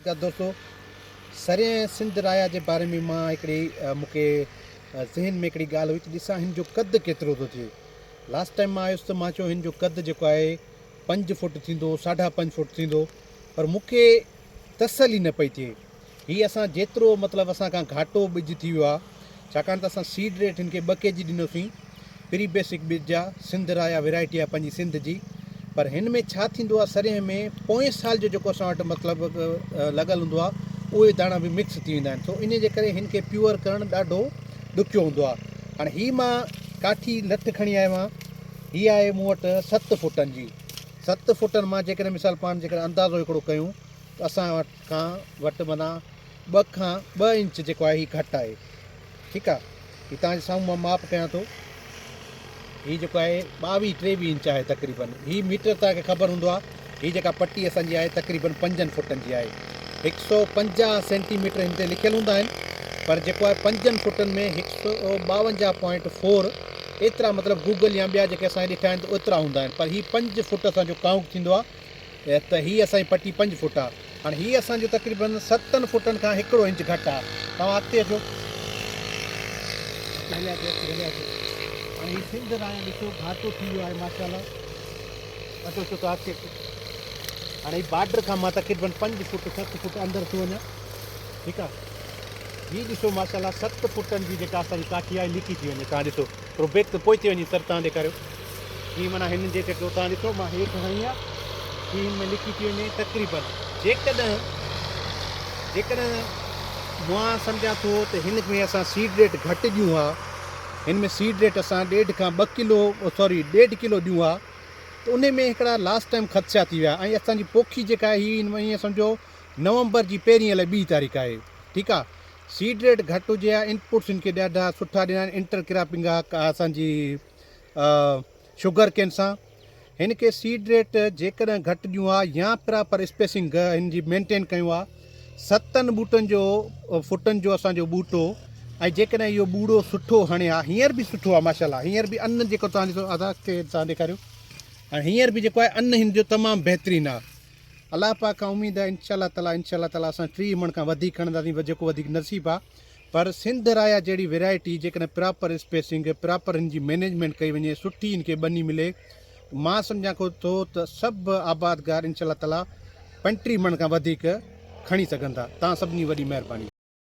دوستو سرين سنڌ رايا جي باري ۾ مان هڪڙي مون کي ذهن ۾ هڪڙي ڳالهه هئي ته ڏسان هن جو قد ڪيترو ٿو ٿئي. لاسٽ ٽائيم مان آيس ته مان چيو هن جو قد جيڪو آهي پنج فوٽ ٿيندو ساڍا پنج فوٽ ٿيندو پر مون کي تسلي نه پئي ٿئي. هي اسان جيترو مطلب اسان کان گهاٽو ٻج ٿي ويو آهي ڇاڪاڻ ته اسان سيڊ ريٽ هن کي ٻه ڪي جي ڏنوسين پري بيسڪ ٻج آ سنڌ رايا ويرائٽي آ پنهنجي سنڌ جي پر هن ۾ ڇا ٿيندو آ سرينهن ۾ پوئين سال جو جيڪو اسان وٽ مطلب لڳل هوندو آ اهي داڻا به مڪس ٿي ويندا آهن سو انهي جي ڪري هن کي پيور ڪرڻ ڏاڍو ڏکيو هوندو آ هاڻي هي مان ڪاٺي لٺ کڻي آيو آهيان هي آهي مون وٽ ست فوٽن جي ست فوٽن مان جيڪڏهن مثال پاڻ جيڪڏهن اندازو هڪڙو ڪيون ته اسان وٽ کان وٽ معنيٰ ٻه کان ٻه انچ جيڪو آهي هي گهٽ آهي ٺيڪ آهي هي توهان جي سامهون مان ماپ ڪيان ٿو هي جيڪو آهي ٻاويهه ٽيويهه انچ آهي تقريبن هي ميٽر توهان کي خبر هوندو آهي هي جيڪا پٽي اسان جي آهي تقريبن پنجن فوٽن جي آهي هڪ سو پنجاهه سينٽي ميٽر هن تي لکيل هوندا آهن پر جيڪو آهي پنجن فوٽن ۾ هڪ سو ٻاونجاهه پوائنٽ فور ايترا مطلب گوگل يا ٻيا جيڪي اسان ڏٺا آهن ته اوترا هوندا آهن پر هي پنج فوٽ اسان جو ڪائونٽ ٿيندو آهي ته هي اسان جي پٽي پنج فوٽ آ. هاڻي هي اسان جو تقريبن ستن فوٽن کان هڪڙو انچ گهٽ آ. توهان اڳتي اچو. اڳتي هليا اچو، اڳتي هليا اچو. هاڻي هي سنڌ رايا ڏسو گهاٽو ٿي ويو آهي ماشاءالله. اچو اچو توهان اڳتي اچو. هاڻي هي بارڊر کان مان تقريبن پنج فوٽ ست فوٽ اندر ٿو وڃان. ٺيڪ آ. هي ڏسو ماشاءالله ست فوٽن جي جيڪا اسان جي ڪاٺي آهي لڪي ٿي وڃي. توهان ڏسو. ٿورو بيڪ ته پوئتي وڃي سر تان ڏيکاريو. هي معنيٰ هن جي جيڪو تان ڏسو مان هيٺ هنئي آ هي هن ۾ لڪي ٿي وڃي تقريبن جيڪڏهن جيڪڏهن مان سمجهان ٿو ته هن ۾ اسان سيڊ ريٽ گهٽ ڏيون ها هن ۾ سيڊ ريٽ اسان ڏيڍ کان ٻه ڪلو سوري ڏيڍ ڪلو ڏيون ها ته ان ۾ هڪڙا لاسٽ ٽائيم خدشا ٿي ويا ۽ اسان جي پوکي جيڪا آهي هي هن ۾ ائين سمجهو نومبر جي پهرين الائي ٻي تاريخ آهي ٺيڪ آ سيڊ ريٽ گهٽ هجي ها انپوٽس هن کي ڏاڍا سٺا ڏنا آهن انٽر ڪراپنگ آ اسان جي شگر ڪين سان هن کي سيڊ ريٽ جيڪڏهن گهٽ ڏيون ها يا پراپر اسپيسنگ هن جي مينٽين ڪيون ها ستن ٻوٽن جو فٽن جو اسان جو ٻوٽو ۽ جيڪڏهن اهو ٻوڙو سٺو هڻي ها هينئر به سٺو آ ماشاءالله هينئر به ان جيڪو تان ڏسو ادا کي تان ڏيکاريو ۽ هينئر به جيڪو آهي ان هن جو تمام بهترين آ الله پاڪ کان اميد آهي انشاء الله تعالي انشاء الله تعالي اسان 30 مڻ کان وڌيڪ کڻنداسين جيڪو وڌيڪ نصيب آ پر سنڌ رايا جهڙي ويرائٽي جيڪڏهن پراپر اسپيسنگ پراپر هن جي مينيجمينٽ ڪئي وڃي سٺي هن کي ٻني ملي مان سمجهان ٿو ته سڀ آبادگار انشاء الله تعالي 35 مڻ کان وڌيڪ کڻي سگهن ٿا تان سڀني وڏي مهرباني.